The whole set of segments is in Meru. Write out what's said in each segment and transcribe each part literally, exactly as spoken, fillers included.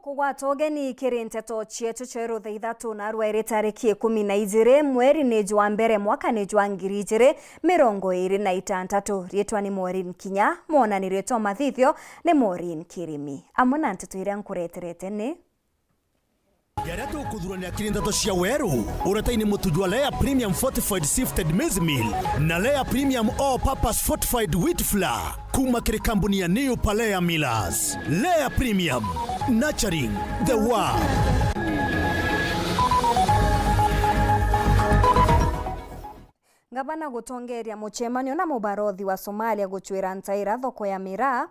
Kugwata ugeni kiri nteto cietu cia rutha ithatu narua iri tariki ikumi na ijiri mweri ni jwa mbere mwaka ni jwa ngiri ijiri mirongo iri na itantatu. Riitwa ni Maureen Kinya, mwonanirie twa mathithio ni Maureen Kirimi. Amwe na nteto iria nkureterete ni. Jaria tukuthuranira kiri nteto cia weru, uretaini mutu jwa Lea Premium Fortified Sifted Maize Meal na Lea Premium All Purpose Fortified Wheat Flour. Kuma kiri kambuni ya New Palea Millers. Lea Premium, nurturing the world. Ngavana gutongeria mucemanio na mubarothi wa Somalia gucwira ntaira thoko ya miraa.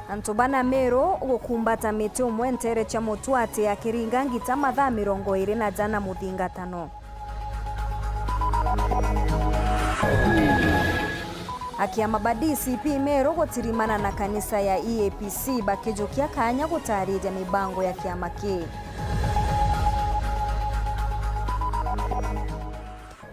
Antu bana Meru gukumbata miti umwe nteere cia Mutwati akiringa ngita mathaa mirongo iri na jana muthingatano. Akiama ba D C P Meru gutirimana na kanisa ya E A P C bakijukia kanya gutariria mibango ya kiama kii.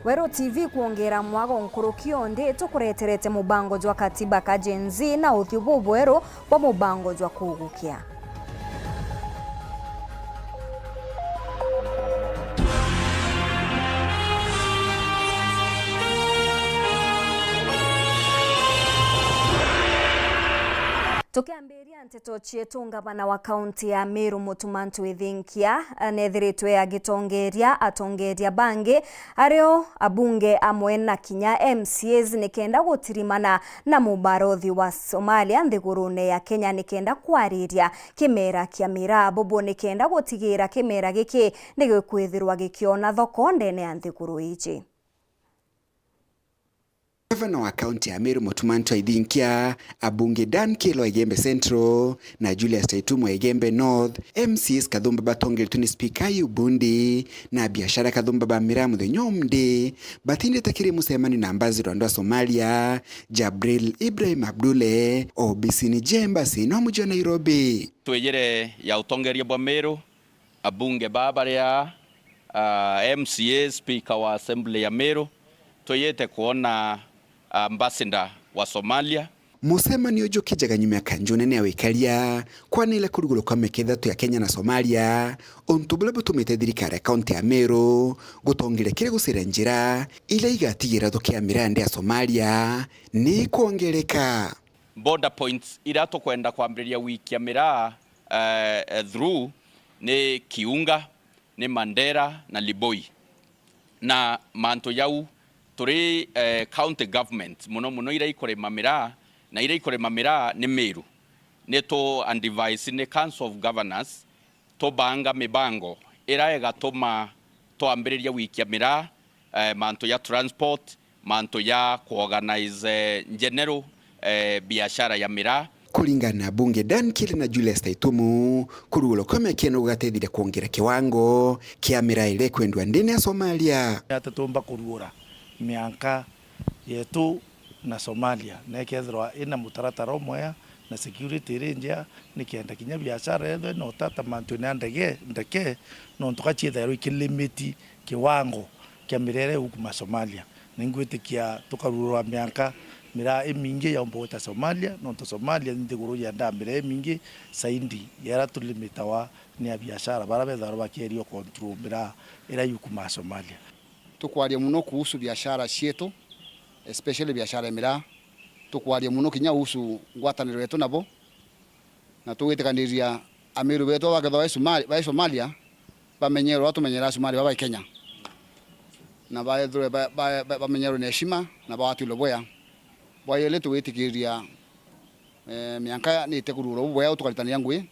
Weru T V kwongera mwago nkuruki o ndi, tukureterete mubango jwa katiba ka Gen Z na uthiu bubweru bwa mubango jwa kugukia. Tukiambiria nteto cietu, ngavana wa kaunti ya Meru Mutuma M'Ethingia nethiritwe agitongeria atongeria bangi, ario abunge amwe na kinya M C As, nikenda gutirimana na mubarothi wa Somalia nthigurune ya Kenya, nikenda kwariria kimera kia miraa bubu, nikenda gutigira kimera giki nigikwithirwa gikiona thoko ndene ya nthiguru iji. Gavana wa kaunti ya Meru Mutuma M'Ethingia, abunge Dan Kielo Igembe Central na Julius Taitumo Igembe North, M C As kathumba batongeretwe ni spika Ayub Bundi na biashara kathumba ba miraa muthenya umdi, batindite kiri mucemanio na ambassador wa andu a Somalia, Jabril Ibrahim Abdule, obisini ja embassy no muji wa Nairobi. Twiyire ya utongeria bwa Meru, abunge baa baria, ah, M C A, speaker wa assembly ya Meru, twiyite kwona ambassador wa Somalia. Mucemanio uju ukijaga nyuma ya kanju nene ya wikaria kwanira kurugurwa kwa miaka ithatu ya Kenya na Somalia, untu buria butumite thirikari ya kaunti ya Meru gutongeria kiri gucaria njira iria igatigira thukia miraa ndi ya Somalia ni kwongereka. Border points iria tukwenda kwambiriria gwikia miraa, eh, eh, through ni Kiunga, ni Mandera na Liboi. Na mantu jau turi, eh, county government, muno muno iria ikurima miraa, na iria ikurima miraa ni Meru. Ni tu advise ni Council of Governors, tubanga mibango iria igatuma twambiriria gwikia miraa, eh, mantu ja transport, mantu ja kuorganize, eh, general, eh, biashara ya miraa. Kuringana na abunge Dan Kielo na Julius Taitumo, kurugurwa kwa miaka ino gugateithiria kwongera kiwango kia miraa iria ikwendwa ndene ya Somalia. Ati tumba kurugura mianka yetu na Somalia, na ikethirwa ina mutaratara umwea na security iri njea, nikenda kinya biashara yethwe na utata mantuine ya ndege, ndeke, nontu gachiethairwa ikilimiti kiwango kia miraa iria igukuma Somalia. Ningwitikia tukarugurwa mianka, miraa imingi yaumba gwita Somalia, nontu Somalia ni nthiguru yendaa miraa imingi saindi ya iria tulimitawa ni abiashara baria bethairwa bakieria control miraa iria yukumaa Somalia. Tukwaria muno kuhusu biashara cietu, especially biashara ya miraa. Tukwaria muno kinya kuhusu ngwataniro yetu nabo, na tugwitikaniria Ameru betu bakethirwa bai Somali-, bai Somalia, bamenyerwe uria tumenyera Asomali baba bai Kenya, na baethirwe ba-, ba-, ba-, bamenyerwe na heshima na bagwatirwe bwea. Bwa yeli tugwitikiria, eh, mianka ni ite kurugurwa bubwea, tukaritaniria ngui,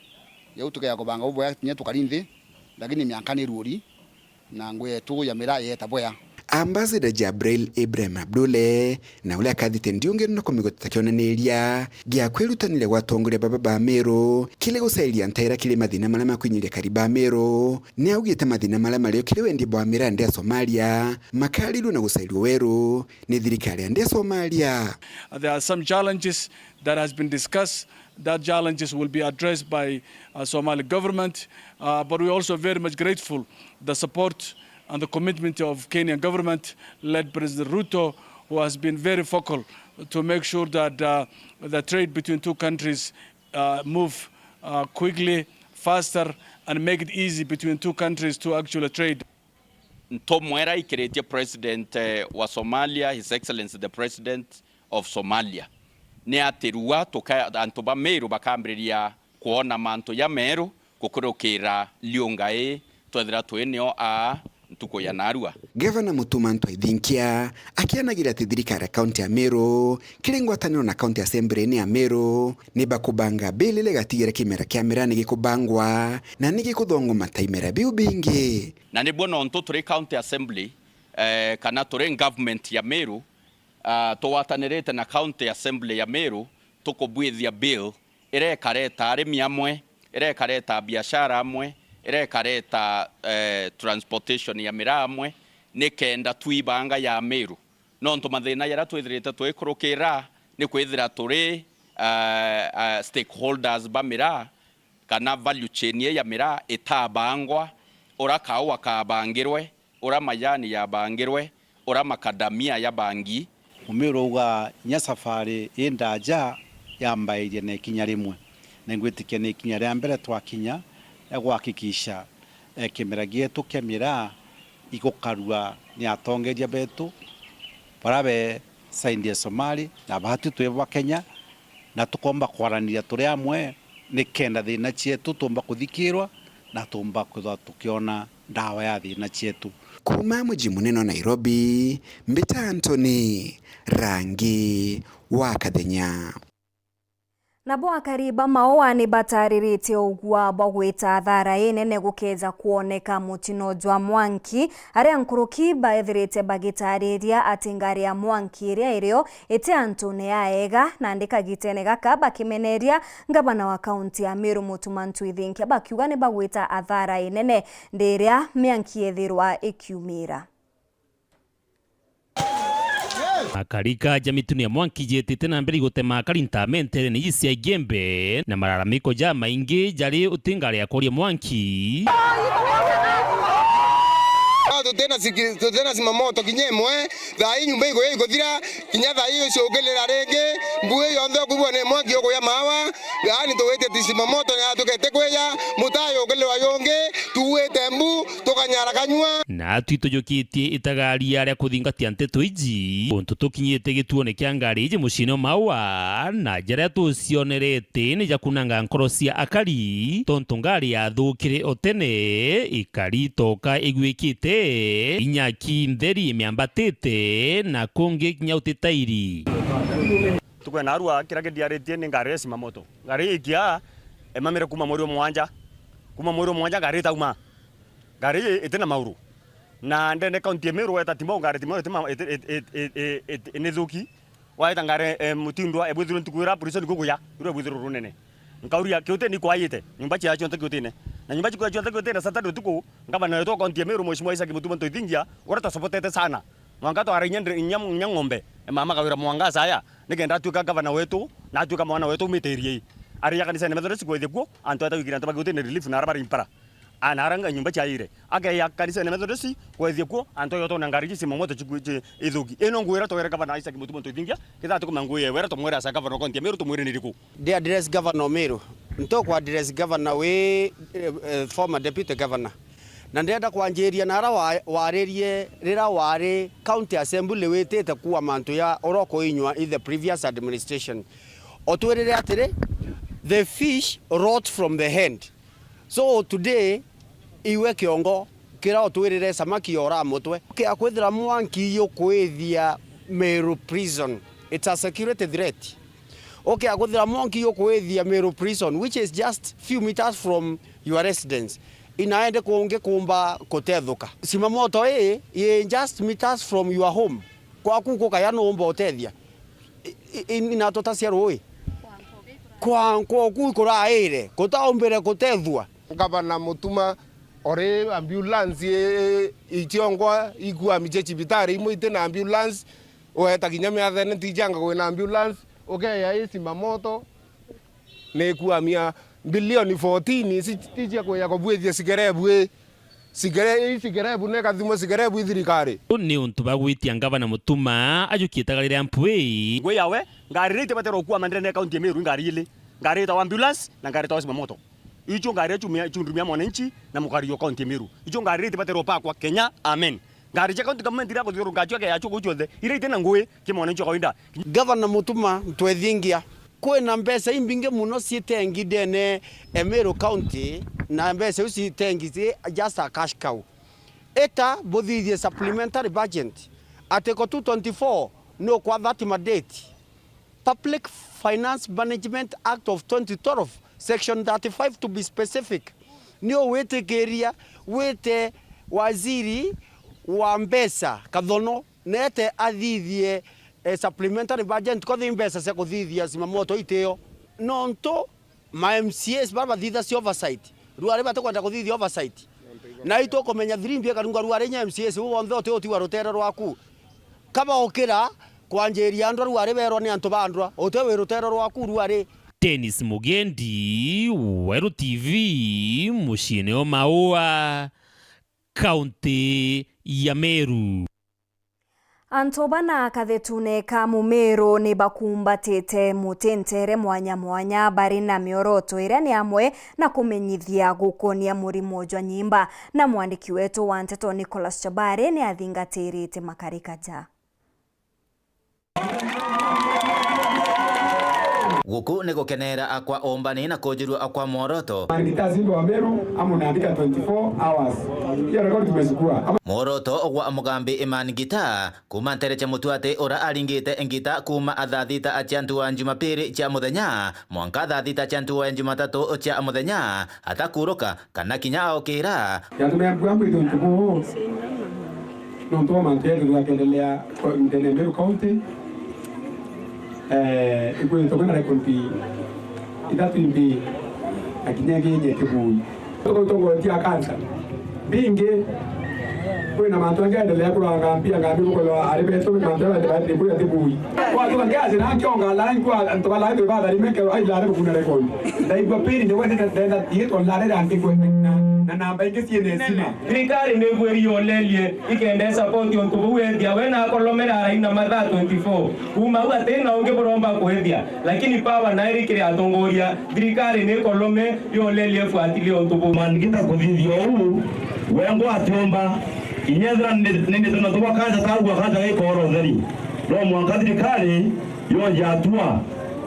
yau tukea kubanga bubwea kinya tukari nthi, lakini mianka ni ruuri, na ngui yetu ya miraa yeeta bwea. Ambassador Jabril Ibrahim Abdule, na uria akathite ndiungirwe na kumigweta ta kionaniria gia kwirutanira gwa atongoria baba ba Meru kiri gucairia ntaira kiri mathina maria makwinyiria kari ba Meru, ni augite mathina maria mario kiri wendia bwa miraa ndi ya Somalia makarirua na gucairirwa weru ni thirikari ya ndi ya Somalia. There are some challenges that has been discussed. That challenges will be addressed by, uh, Somali government, uh, but we're also very much grateful the support and the commitment of Kenyan government led President Ruto who has been very vocal to make sure that, uh, the trade between two countries, uh, move, uh, quickly, faster, and make it easy between two countries to actually trade. Ntumwa iria ikiritie President, eh, wa Somalia, His Excellency the President of Somalia, ni ati rua tuka-, antu ba Meru bakambiriria kwona mantu jameru gukurukira liunga ii twethira twi nio aa ntuku ya narua. Gavana Mutuma M'Ethingia akianagira ati thirikari ya kaunti ya Meru kiri ngwataniro na County Assembly-ini ya Meru ni bakubanga bill iria igatigira kimera kia miraa ni gikubangwa na ni gikuthongoma ta imera biu bingi. Na nibwo nontu turi County Assembly, eh, kana turi government ya Meru, ah, tugwatanirite na County Assembly ya Meru, tukubwithia bill iria ikareta arimi amwe, iria ikareta biashara amwe, iria ikareta, eh, transportation ya miraa amwe, nikenda twibanga ya Meru. Nontu mathina jaria twithirite twikurukira ni kwithira turi, ah, ah, stakeholders ba miraa, kana value chain ii ya miraa itabangwa, uria kaua kabangirwe, uria majani jabangirwe, uria makadamia jabangi. Mumiru auga, inya safari ii ndaja yambairie na ikinya rimwe, na ingwitikia ni ikinya ria mbere twakinya ria kuhakikisha, eh, kimera gietu kia miraa igukarua ni atongeria betu baria be side ya Somali na baatu twi ba Kenya, na tukomba kwaraniria turi amwe nikenda thina cietu tuumba kuthikirwa na tuumba kwithirwa tukiona ndawa ya thina cietu. Kuuma muji munene wa Nairobi, mbita Anthony Rangi wa Kathenya. Nabo akari ba Maua ni batariritie ugua bwa gwita athara inene gukeja kwoneka mutino jwa mwanki, aria nkuruki baethirite bagitariria ati ngari ya mwanki iria irio iti antune ya ega, nandi kagitene gaka bakimeneria ngavana wa kaunti ya Meru Mutuma M'Ethingia bakiuga ni bagwita athara inene ndiria mianki yethirwa ikiumira. Akarika ja mitune ya mwanki jetite na mbere igutema akari ntamenterene iji cia Igembe, na malalamiko jamaingi jari uti ngari ya kuria mwanki. Tutina siki-, tutina simamoto kinya imwe. Thaa ii nyumba ikuya ikuthira, kinya thaa ii uciukirira ringi, mbu ii yonthe ukwigua ni mwanki ukuya maawa. Yaani tuwite ti simamoto ni yatuka itikwija, mutaa yukilirwa yungi, tuwite mbu, tukanyara kanyua. Natwi tujukitie itagaria ria kuthingatia nteto iji, untu tukinyite gituone kia ngari iji muciine o Maua, na jaria tucionerete ni jakunanga nkoro cia akari, tontu ngari yathukire o tene, ikari toka igwikite, inyaki ntheri imiambatite, na kungi kinya uti tairi. Tukwena arua kiria kindiaritie ni ngari ya simamoto. Ngari ii ikia, imamire kuuma mweri o mugwanja. Kuuma mweri o mugwanja ngari itauma. Ngari ii itina mauru. Na ndene kaunti ya Meru weta Timau, ngari Timau itima-, iti-, iti-, iti-, iti-, iti-, ni thuki. Waeta ngari, eh, mutindwa, ebwithirwe ntuku iria prison kukuya, iria ebwithirwe runene. Nkauria, kiutini kwaite, nyumba cia cionthe kiutini. Na nyumba cia cionthe kiutini, Saturday utuku, ngavana wetu wa kaunti ya Meru, Mheshimiwa Isaac Mutuma M'Ethingia, uria twasopotete sana. Mwanka twara inya ndre-, inya, inya ng'ombe, e mama Kawira Mwangaza aya, nikenda atuika ngavana wetu, na atuika mwana wetu umite area ii. Aria kanisene Methodist kwethia kuo, antu eta gwikira antu ba kiutini relief na aria bari Mpara. A, na aria nyumba ciaire. Akeya kanisene Methodist, kwethia kuo, antu ayo tona ngari ici momoto ciku-, ci-, ithuki. Ino nguira twere gavana Isaac Mutuma M'Ethingia, kitha tukuma nguya wera tumwere asa gavana wa kaunti ya Meru tumwire ni riku. Ndi address governor o Meru. Nto ku address governor wi, eh, eh, former deputy governor. Na ndenda kwanjiria na ara wa-, waririe rira wari county assembly witite kuwa mantu ya oro kuinywa in the previous administration. Otwirire atiri, the fish rot from the hand. So today, iwe kiongo, kira utwirire samaki yora mutwe. Ukia kwithira mwanki yukwithia Meru prison, it's a security threat. Ukia kwithira mwanki yukwithia Meru prison, which is just few meters from your residence, inaende kungi kumba kutethuka. Simamoto ii, i just meters from your home. Kwaku kukaya nuumba utethia. I, i, i, inatutacia rui. Kwa, kwa ku kuraire, kutaumbire kutethua. Ngavana Mutuma, ori ambulance i, i, iciongwa ikuamithia cibitari imwe iti na ambulance, ueta kinya miathene ntijanga kwina ambulance, ukeya i simamoto, ni ikuamia bilioni fourteen ici ti cia kuya kubwithia cigerebwi. Sigere-, ii sigerebu ne kathimo sigerebu i thirikari. Uu ni untu bwa gwitia ngavana Mutuma ajukie itagari ria mpwi. Ngui yawe, ngari iria itibatirwa gukua mandene ya kaunti ya Meru, ngari ili. Ngari itawa ambulance na ngari itawa zimamoto. Icio ngari iria ciumia-, ciundumia mwananchi na mukari wa kaunti ya Meru. Icio ngari iria itibatirwa gupakwa Kenya, amen. Ngari cia county government iria kuthiurunga cio ke yacio kuu cionthe, iria itina ngui ki mwananchi wa kawaida. Gavana Mutuma ntwethingia. Kwina mbeca imbingi muno cii tengi ndene e Meru County, na mbeca iu cii tengi cii just a cash cow. Ita buthithie supplementary budget. Article two twenty-four nukwa thirty mandate. Public Finance Management Act of twenty twelve, section thirty-five to be specific, ni ugwitikiria wite waziri wa mbeca Kathono nete athithie, eh, supplementary budget, kothi mbeca cia kuthithia zimamoto itio. Nontu ma M C As baria bathithagia oversight, ruari batikwenda kuthithia oversight. Na itukumenya thirimbi ikarunga ruari inya M C As, u bonthe uti utigwa rutere rwaku. Kabaukira kwanjiria ndwa ruari berwa ni antu ba ndwa, uti wi rutere rwaku ruari. Dennis Mugendi, Weru T V, muciine o Maua, kaunti ya Meru. Antu bana kathetune ka Mumiru ni bakumbatite mutintere mwanya mwanya bari na mioroto iria ni amwe na kumenyithia gukonia murimo jwa nyimba. Na mwandiki wetu wa nteto Nicholas Chabari ni athingatirite makarikaja. Guku ni gukenera akwa umbani na kujirua akwa mworoto. Margita Simba wa Meru, amunaandika twenty-four hours. Hiyo rekodi tumechukua. Mworoto gwa mugambi Iman Gita, kuuma ntere cia mutuati ura aringite ngita kuuma thaa thita cia ntugo ya Jumapiri cia muthenya, mwanka thaa thita cia ntugo ya Jumatatu cia muthenya, atakuruka kana kinya aukira. Yatumia mbua mwito ntugu, nontu wa mantu yathe twakendelea ko-, ndene Meru County. Eh, ikwithitwe kwina rekondi ithatu imbi, na kinya ingi inye kibui. Tugutongoretie a kansa. Bingi, kwina mantu angi endelea kuranga mbia ngambi gukorwa ari betu, mantu ya bathi kuya tibui. Kwa tu angi aje na kionga la nkwa antu bala ndio bathari meke ai la kuna rekondi. Ndaigua pili ndio wende ndenda yetwa la rera angi kwenda na, na namba ingi ciene sima. Thirikari ni igwiri yolerie ikenda support untu buu ethia we na akolomera araina mathaa twenty-four. Kuuma au ati na ungi buromba kwithia, lakini power nairi kiri atongoria. Thirikari ni ikolome yolerie ifuatilie untu buu. Mangita kuthithia uu, wengwa atiumba, kinya ethira ni, ni, ni tuntu twa kanja tagua kanja gaikora utheri. No mwanka thirikari yonje atua,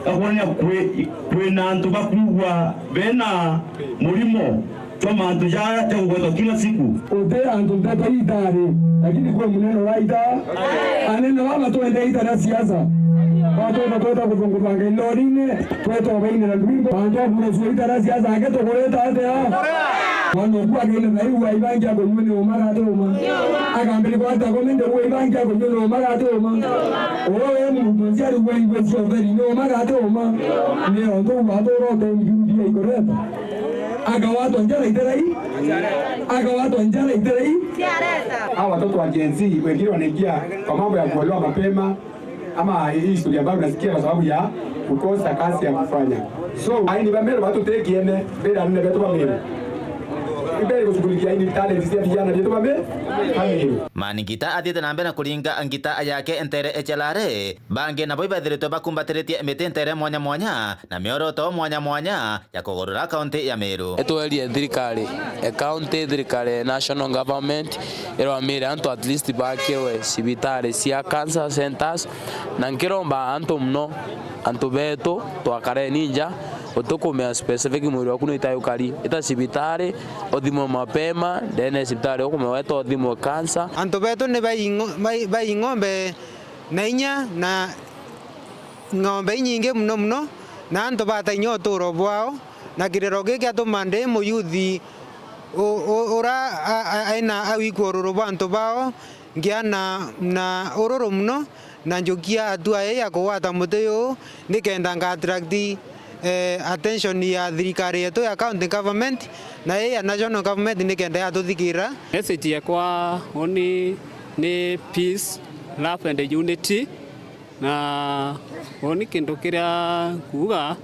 gakwonania kwi, kwina antu bakwigua bena murimo jwa mantu jaria jakugwetwa kila siku. Uti antu ntete itari, lakini kwi munene wa ita. Anene baba twende ita na siasa. Batwenda tweta kuthungubanga ilorine, tweta ubainira ndwimbo. Bantu aburucua ita na siasa, ake tukureta atia? Mwana uku akina na iu aibangia kunyua ni uma gati uma. Akambiri kwata komende uo ibangia kunyua ni uma gati uma. Uwe we muntu njiari uwe igwe cia utheri ni uma gati uma. Ni ontu ugatura utendi mbia ikureta. Akawatwa njara iterai. Akawatwa njara iterai. Hawa watoto wa Gen Z wengine wanaingia kwa mambo ya kuolewa mapema ama hii historia ambayo unasikia kwa sababu ya kukosa kazi ya kufanya. So, aini ba Meru batutekiene, mbere anene betu ba Meru. Mbere kushughulikia aini talent cia vijana betu ba Me-, ba Meru. Mani Ngita athiite na mbere na kuringa ngita yake ntere echelare. Bangi nabo ibaithiritwe bakumbatiritie miti ntere mwanya mwanya na mioroto mwanya mwanya ya kugurura kaunti ya Meru. Itwerie thirikari e county, thirikari e national government irwamire antu at least bakirwe cibitari cia cancer centers, na nkiromba antu muno, antu betu twakareni nja, utikumea specific mwiri waku ni ita yukari, ita cibitari uthimwe mapema, ndene ya cibitari ukume weta uthimwe cancer. Antu betu ni baing'o-, bai-, baing'ombe na inya na ng'ombe inyingi muno muno, na antu bata inya uturo bwao, na kiriro giki atuma ndi muyuthi u-, u-, ura a-, a-, aina awikua ururu bwa antu bao, ngiana na ururu muno, na njukia atua ii ya kugwata muti uyu, nikenda nga attract, eh, attention ya thirikari yetu ya county government, na ii ya national government nikenda yatuthikira. Message yakwa uni ni peace, love and unity. Na uni kintu kiria nkuuga,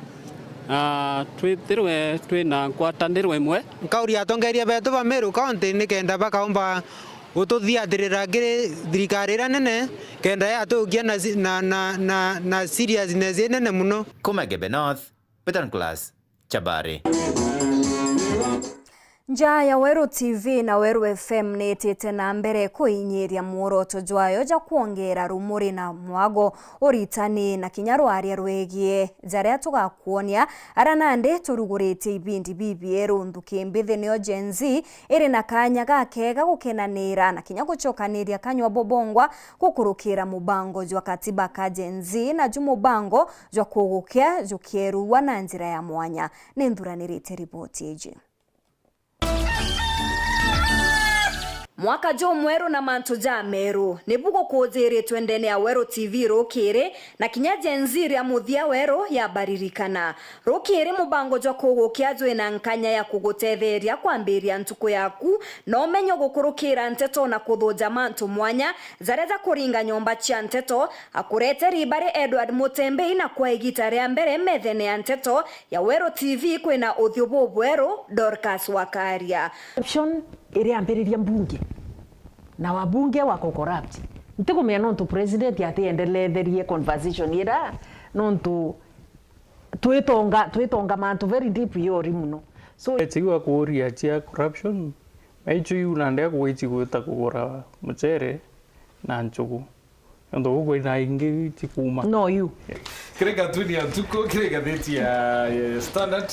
Na twithirwe twina ngwataniro imwe. Nkauria atongeria betu ba Meru County nikenda bakaumba gututhiatirira kiri thirikari iria nene, kenda yatukia na si-, na, na, na, na seriousness inene muno. Kuma Gebe North, Peter Nicholas, Chabari. Nja ya Weru T V na Weru F M niitite na mbere kuinyiria mworoto jwayo ja kwongera rumuri na mwago, uritani na kinya rwaria rwegie jaria tugakwonia aria nandi turuguritie ibindi bibieru. Nthuki mbithi niyo Gen Z iri na kanya gakega gukenanira na kinya gucokaniria kanywa bobongwa gukurukira mubango jwa katiba ka Gen Z, na ju mubango jwa kugukia jukierua na njira ya mwanya. Ni nthuranirite riboti iji. Mwaka jumweru na mantu jameru nibu gukujiritwe ndene ya Weru T V rukiri, na kinya Gen Z ria muthia weru yabaririkana. Rukiri mubango jwa kugukia jwina nkanya ya kugutetheria kwambiria ntuku yaku na umenyo gukurukira nteto na kuthuja mantu mwanya jaria jakuringa nyomba cia nteto. Akurete riba ri Edward Mutembei, na kwa igita ria mbere methene ya nteto ya Weru T V kwina uthiu bubweru, Dorcas Wakaria. Corruption iri ambiriria mbunge na wabunge wako corrupt. Ntikumenya nontu president atiendeletherie conversation ira, nontu twitonga, twitonga mantu very deep yori muno. So, etigwa kuuria cia corruption, maichu iu nandi akugwiti gwita kugura mucere na nchugu. Nontu gukwina ingi tikuuma. No you. Kiri gatuni ya ntuku, kiri ngathiti ya, ya Standard.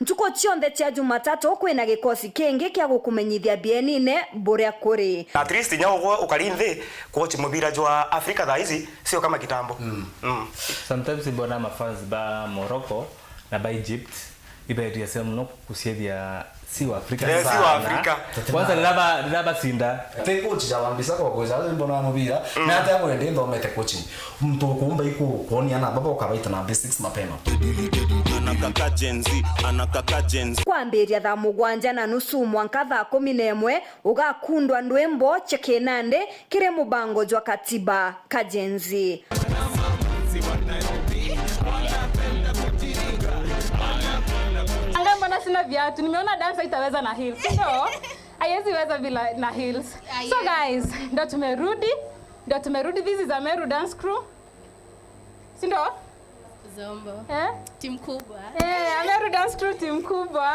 Ntuku cionthe cia Jumatatu kwina gikosi kingi kia gukumenyithia bienine buria kuri. At least nya ugwe ukari nthi kuochi mubira jwa Africa thaa ici, sio kama kitambo. Mm. Mm. Sometimes mbona mafans ba Morocco na ba Egypt ibeetia cia muno kuciethia si wa Afrika. Eh, si wa sana. Afrika. Kwanza rira ba, rira bacinda. Te coach ja Wambisa kwa gweza mbona mubira. Mm. Na ate agwende nthomete coaching. Mtu kuumba iku kuonia na baba ukabaita na basics mapema. Anakaka Gen Z, anakaka Gen Z. Kwambiria thaa mugwanja na nusu mwanka thaa kumi na imwe, ugakundwa ndwimbo cia kinandi kiri mubango jwa katiba ka Gen Z. Anga, mbona sina viatu? Nimeona dance haitaweza na heels. So, haiwezi weza bila na heels. So guys, ndo tumerudi. Ndo tumerudi. This is a Meru dance crew. Si ndo? Zombo. Eh? Timu kubwa. Eh, Ameru Dance Crew, timu kubwa.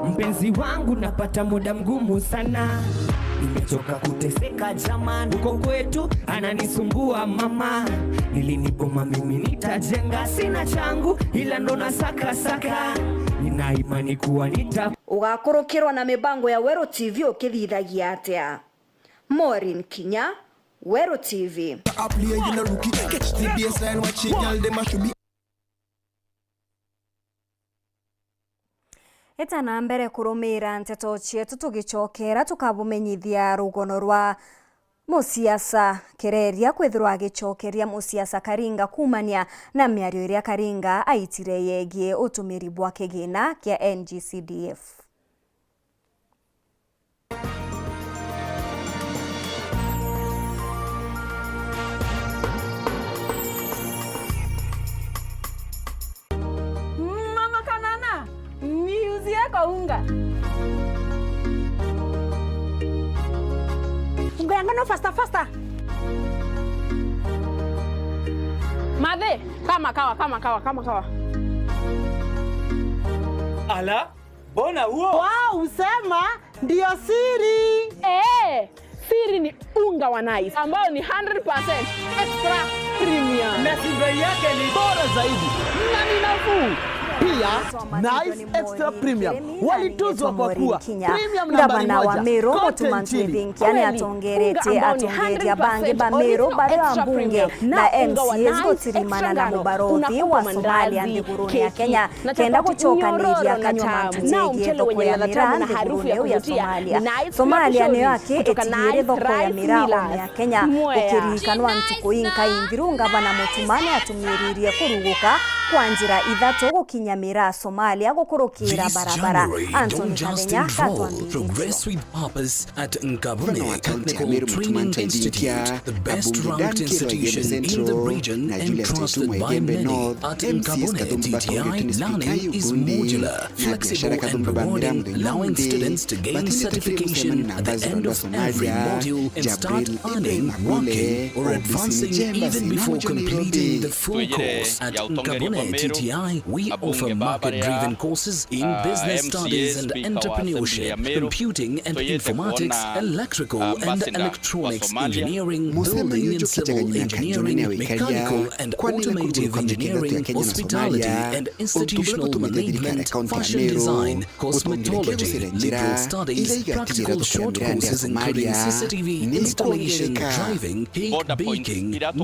Mpenzi wangu, napata muda mgumu sana. Nimechoka kuteseka jamani. Huko kwetu ananisumbua mama. Nilinipoma mimi nitajenga, sina changu ila ndo nasaka saka. Nina imani kuwa nita- Ugakurukirwa na mibango ya Weru T V ukithithagia atia? Maureen Kinya, Weru T V. Eta na mbere kurumira nteto cietu, tugicokera tukabumenyithia rugono rwa musiasa Kireria kwithirwa agicokeria musiasa Karinga kuumania na miario iria Karinga aitire yegie utumiri bwa kigina kia N G C D F. Mama Kanana, niuzie kwa unga. Unga ya ngano faster, faster. Mathe, kama kawa, kama kawa, kama kawa. Ala, mbona huo? Wow, usema ndio siri. Eh, siri ni unga wa Nice ambao ni hundred percent extra premium. Na si bei yake ni bora zaidi na ni nafuu. Pia, Nice Extra Premium walituzwa kwa kuwa premium nambari moja kote nchini. Kweli, unga ambao ni hundred percent original, extra premium, na unga wa Nice extra ngano, unakupa mandazi, keki, na chapati nyororo na tamu. Nao mchele wenye ladha tamu na harufu ya kuvutia. Nice Nature's kutoka Nice Rice Millers. Mwea. Nice, Nice. Ngavana Mutumani atumiririe kuruguka kwa njira ithatu gukinya Miraa, Somalia, gukurukira barabara. Anthony Kathenya, Gatwa Mbindi. At Nkabune Technical Training Institute, the best ranked institution in the region and trusted by many. At Nkabune T T I, learning is modular, flexible and rewarding, allowing students to gain certification at the end of every module and start earning, working or advancing even before completing the full course. At Nkabune T T I, we offer market-driven courses in business studies and entrepreneurship, computing and informatics, electrical and electronics engineering, building and civil engineering, mechanical and automotive engineering, hospitality and institutional management, fashion design, cosmetology, legal studies, practical short courses including C C T V installation, driving, cake baking, makeup,